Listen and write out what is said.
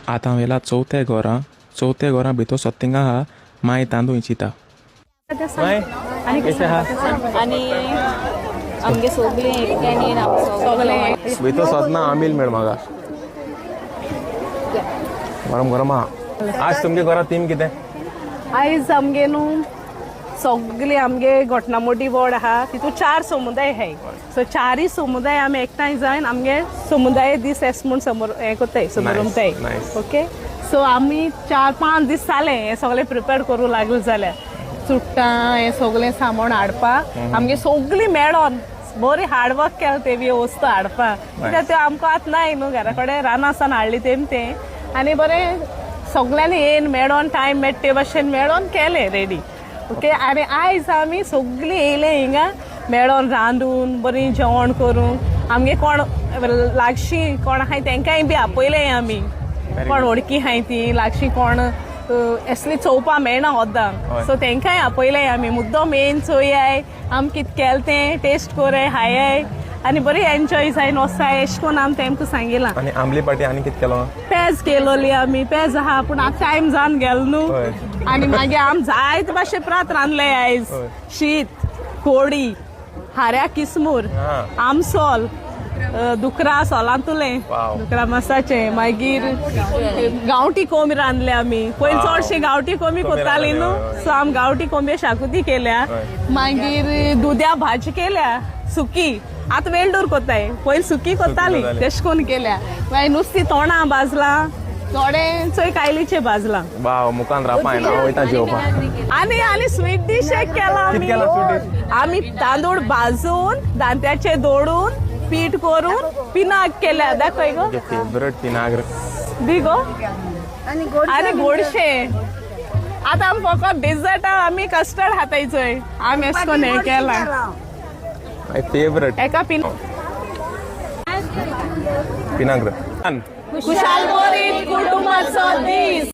आतां वेला चवथे घरां, चवथे घरां भितर सत्तिंगा आहा. माय तांदूळ इंचिता. माय, कशें आहा? आनी आमगे सगळीं एकट्यान येवन आमी सगळे भितर सदना आमील मेळ म्हाका. गरम गरम आहा. आज तुमगे घरा थीम कितें? आयज आमगे न्हू सगळी आमगे घोटणामोडी वॉर्ड आहा, तितून चार समुदाय आहाय. सो चारय समुदाय आमी एकठांय जावन आमगे समुदाय दीस एस म्हूण समोर हें कोत्ताय, समरमताय. ओके, सो आमी 4-5 दीस जाले हें सगळें प्रिपेर करूं लागले. जाल्यार चुट्टां हें सगळें सामान हाडपाक आमगे सगळीं मेळोन बरी हार्डवर्क केलें ते बी वस्तू हाडपाक, कित्याक त्यो आमकां आतां नाय न्हू घरा कडेन. रानां सावन हाडली तेम तें आनी बरें सगळ्यांनी येवन मेळोन, टायम मेळटा ते भाशेन मेळोन केलें रेडी. ओके, आनी आयज आमी सगळीं येयले हिंगा मेळोन रांदून बरीं जेवण करून. आमगे कोण लागशीं कोण आहाय तेंकांय बी आपयलें आमी. कोण वळखी आहाय ती लागशीं, कोण असली चोवपा मेळना ओद्दां, सो तेंकांय आपयलें आमी. मुद्दम येवन चोयाय आम कित केलें तें, टेस्ट कोराय, हायाय आनी बरी एन्जॉय जायन वसाय एशें कोन्न आमी तेमकां सांगिलां. आनी आंबली पाटी आनी कितें केलो? पेज केलोली आमी. पेज आहा, पूण आतां टायम जावन गेलो न्हू. आनी मागीर आम जायते भाशे प्रात रांदले आयज. शीत, कोडी, हाऱ्या किसमूर, आमसोल, दुकरा सोलांतुलें, दुकरा मासाचें. मागीर गांवठी कोंबी रांदले आमी. पयलीं चडशी गांवठी कोंबी कोंबी कोत्ताली रांदले, न्हू. हय, हय. सो आमी गांवठी कोंबे शाकुती केल्या. मागीर दुद्या भाजी केल्या सुकी. आतां वेल्डूर कोत्ताय, पयलीं सुकी कोत्ताली. कोत्ताली. तेश कोन्न केल्या. मागीर नुस्तीं तोणां भाजलां, थोडे चोय कायलीचे भाजलां. वाव, मुखान रापा येना. हांव वयता जेवपाक. आनी आनी स्वीट डीश एक केला आमी. कित केला sweet? आमी तांदूळ भाजून, दांत्याचे दोडून, पीठ करून पिनाक केल्या. दाखय गो. फेवरेट पिनाग्र. दी गो. आनी गोडशे आतां आमी फकत डेजर्टा आमी कस्टर्ड खाताय चोय. आमी अशें कोन्न हें केलां. माय फेवरेट. एका पिन पिनाग्र. खुशाल बरी कुटुंबाचो दीस.